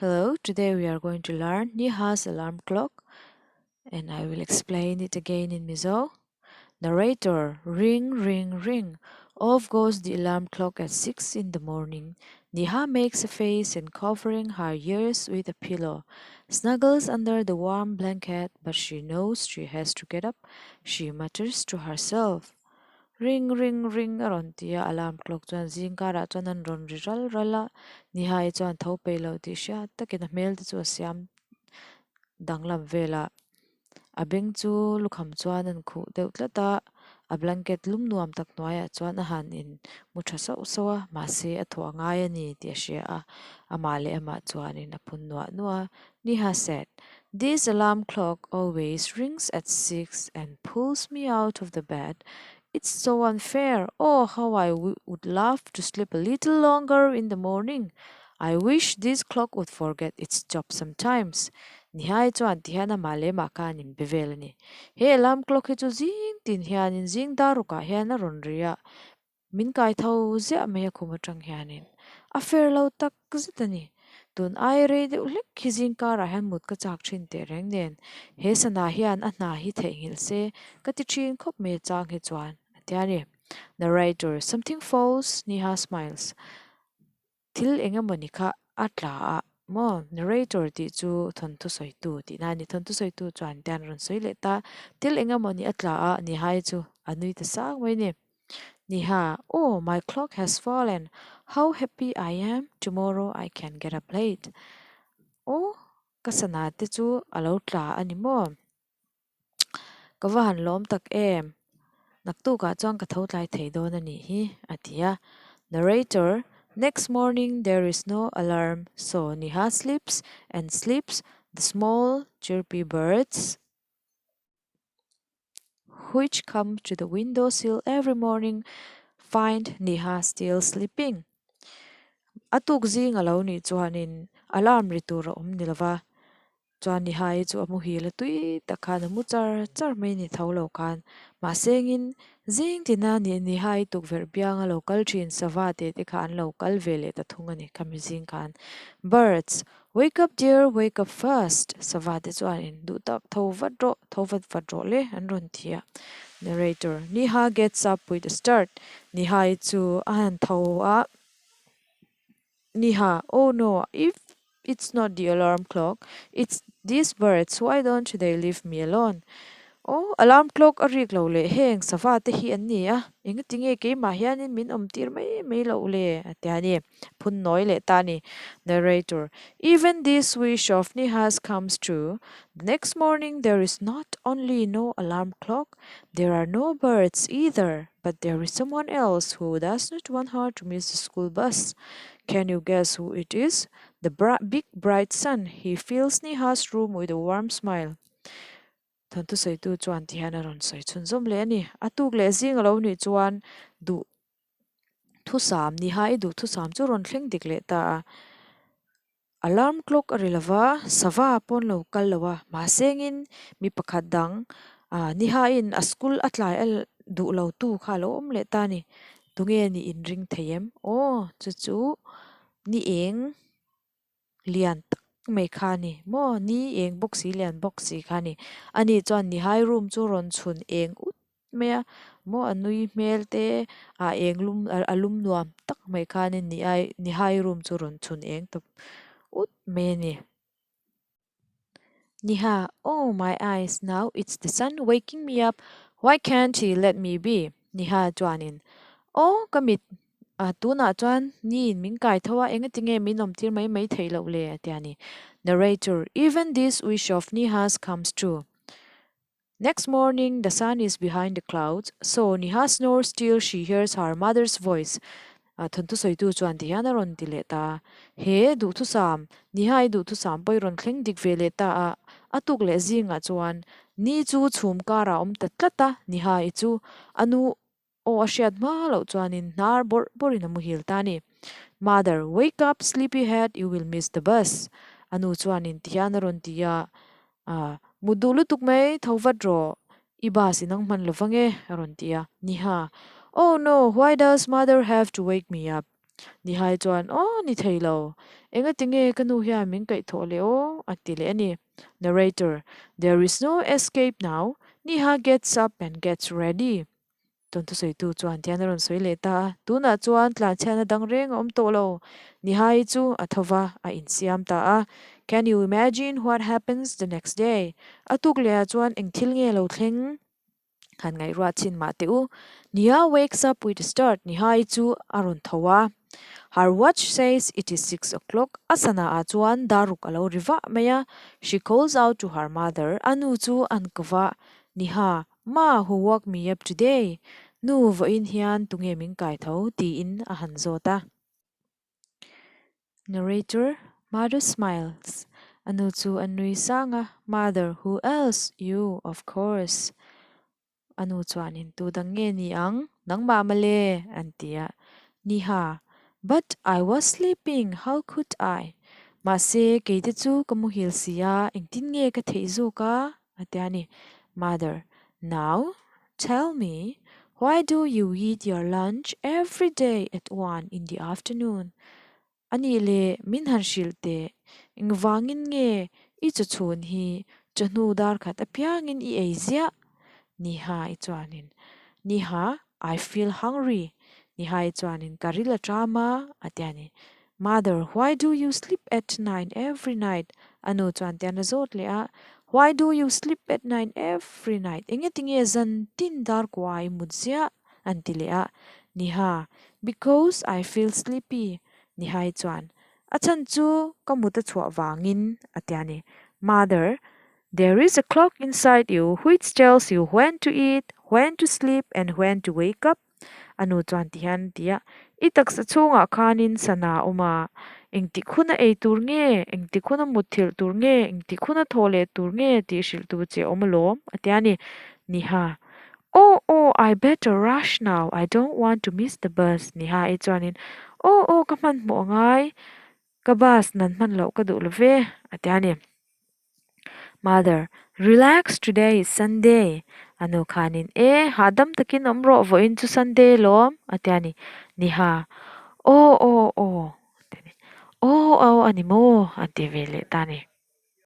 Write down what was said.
Hello, today we are going to learn Niha's alarm clock and I will explain it again in Mizo. Narrator, ring, ring, ring. Off goes the alarm clock at 6 in the morning. Niha makes a face and covering her ears with a pillow, snuggles under the warm blanket, but she knows she has to get up. She mutters to herself. Ring ring ring a rawn ti a, alarm clock chuan zing karah chuan an rawn ri ral ral a, Nihai chuan tho peih loh tih hriat takin a hmel te chu a siam danglam vel a, a beng chu lukham chuan an khuh deuh tlat a, a blanket lum nuam tak hnuaiah chuan a han in mu tha sauh sauh a, mahse a thawh a ngai a ni tih a hria a, amah leh amah chuanin a phun nuah nuah a, Niha said, This alarm clock always rings at 6 and pulls me out of the bed. It's so unfair. Oh, how I would love to sleep a little longer in the morning. I wish this clock would forget its job sometimes. Nihai chuan ti hian amah leh amah khan in be vel a ni. He alarm clock hi chu zing tin hianin zing dar rukah hian a rawn ri a, Min kai tho ziah mai a khum atang hianin a fair lo tak zet a ni. Tun ai rei deuh hlek hi zing karah hian mut ka chak thin teh reng nen he sana hian a hna hi theihnghilh se ka ti thin khawp mai a chang hi chuan a tia ni. Narrator, Something falls, Neha smiles. Thil eng emawni kha a tla a maw? Narrator tih chu thawnthu sawitu tihna a ni. Thawnthu sawitu chuan tian rawn sawi leh ta. Thil eng emawni a tla a, Nihai chu a nui ta sang mai a ni. Niha, Oh, my clock has fallen. How happy I am. Tomorrow I can get up late. Oh, ka sana te chu a lo tla a ni maw? Ka va han lawm tak em? Naktukah chuan ka tho tlai thei dawn a nih hi, a ti a. Narrator, Next morning there is no alarm, so Niha sleeps and sleeps, the small chirpy birds which come to the window sill every morning find Niha still sleeping. A tuk zing a lo nih chuanin alarm ri tur a awm ni lova, Chuan Nihai chu a muhil a tui tak khan a mu char char mai ni tho lo khan. Mahsengin zing tina Nihai tukverh bianga lo kal thin sava te te kha an lo kal ve leh ta thung a ni khami zing khan. Birds, wake up dear, wake up fast! Sava te chuan in duh tak tho vat rawh, tho vat vat rawh le an rawn ti a. Narrator, Niha gets up with a start. Nihai chu a han tho a. Niha, oh no, if it's not the alarm clock, it's these birds, why don't they leave me alone? Oh, alarm clock a rik lo leh heng sava te hi an ni a, engatinge keimah hianin min awm tir mai mai loh le? A ti a ni. Phun nawi leh ta a ni. Narrator, Even this wish of Niha's comes true, the next morning there is not only no alarm clock, there are no birds either. But there is someone else who does not want her to miss the school bus. Can you guess who it is? The big bright sun. He fills Niha's room with a warm smile. Thawnthu sawitu chuan ti hian a rawn sawi chhunzawm leh a ni. A tuk leh zing a lo nih chuan duh thusam, Niha i duh thusam chu rawn thleng dik leh ta a. Alarm clock a ri lova, sava pawn lo kal lo a, mahsengin mi pakhat dang ah Nihain a school a tlai a duh lo tu kha a lo awm leh ta a ni. Tunge ni inring thei em? Aw, chu chu ni eng lian tak mai kha a ni maw? Ni eng bawk si lian bawk si kha a ni. Ani chuan Nihai room chu rawn chhun eng ut mai a maw a nui hmel te a eng lum a lum nuam tak mai khanin ni ai nihai room chu rawn chhun eng tawp ut mai a ni. Niha oh my eyes now it's the sun waking me up why can't he let me be Niha chuanin aw ka mit a tunah chuan niin min kai tho a engatinge min awm tir mai mai theih loh le a ti a ni. Narrator even this wish of Niha's comes true. Next morning, the sun is behind the clouds, so Niha snores till she hears her mother's voice. A thawnthu sawitu chuan ti hian a rawn ti leh ta a. He duhthusam, Niha i duhthusam pawh i rawn thleng dik ve leh ta a. A tuk leh zingah chuan ni chu chhum karah a awm ta tlat a, Niha i chu a nu aw a hriat hma loh chuanin hnar bawrh bawrhin a muhil ta a ni. Mother, wake up sleepyhead, you will miss the bus. A nu chuanin ti hian a rawn ti a. A, mut duh lutuk mai, tho vat rawh, i bus i nang hman lo vang e, a rawn ti a. Niha, Oh no, why does mother have to wake me up? Nihai chuan, Aw, ni thei lo. Engati nge ka nu hian min kaih thawh leh aw? a ti leh a ni. Narrator, There is no escape now, Niha gets up and gets ready. Tawn thusawitu chuan tian a rawn sawi leh ta a, Tunah chuan tlanchhiatna dang reng a awm tawh lo. Nihai chu a tho va, a insiam ta a. Can you imagine what happens the next day? A tuk lehah chuan eng thil nge lo thleng? Han ngaihruah chin mah teh u. Niha wakes up with a start, Nihai chu a rawn tho a. Her watch says it is 6 o'clock, a sana ah chuan daruk a lo ri vah mai a. She calls out to her mother, a nu chu an ko va. Niha, Ma, who woke me up today? Nu, vawiin hian tunge min kai tho? tiin a han zawt a. Narrator, Mother smiles, a nu chu a nui sang a. Mother, Who else? You, of course. A nu chuanin tu dang nge ni ang? Nangmah male, an ti a. Niha, But I was sleeping, how could I? Mahse, kei te chu ka muhil si a, engtin nge ka theih zawk a? a ti a ni. Mother, Now, tell me, why do you eat your lunch every day at 1 in the afternoon? A nih leh min han hrilh teh, engvangin nge i chawchhun hi chawhnu dar khat apiangin i ei ziah? Niha i chuanin, Niha, I feel hungry. Niha i chuanin, Ka ril a ṭam a, a ti a ni. Mother, why do you sleep at 9 every night? A nu chuan tian a zawt leh a, Why do you sleep at 9 every night? Engetinge zan tin dar kua i mut ziah? an ti leh a. Niha, Because I feel sleepy. Nihai chuan, A chhan chu ka mut a chhuah vangin, a ti a ni. Mother, There is a clock inside you which tells you when to eat, when to sleep and when to wake up. A nu chuan ti hian a ti a, I taksa chhungah khanin sana a awm a, engtik huna ei tur nge, engtik huna mutthilh tur nge, engtik huna thaw leh tur nge tih hrilh tur che a awm alawm, a ti a ni. Niha, Aw aw, I better rush now, I don't want to miss the bus, Niha i chuanin, Aw aw, ka hmanhmawh angai, ka bus nan hman loh ka duh lo ve, a ti a ni. Mother, Relax, today is Sunday, a nu khanin, E, hahdam takin awm rawh, vawiin chu Sunday lawm, a ti a ni. Niha, Aw aw aw, a ti a ni. Aw aw a ni maw, a ti ve leh ta a ni.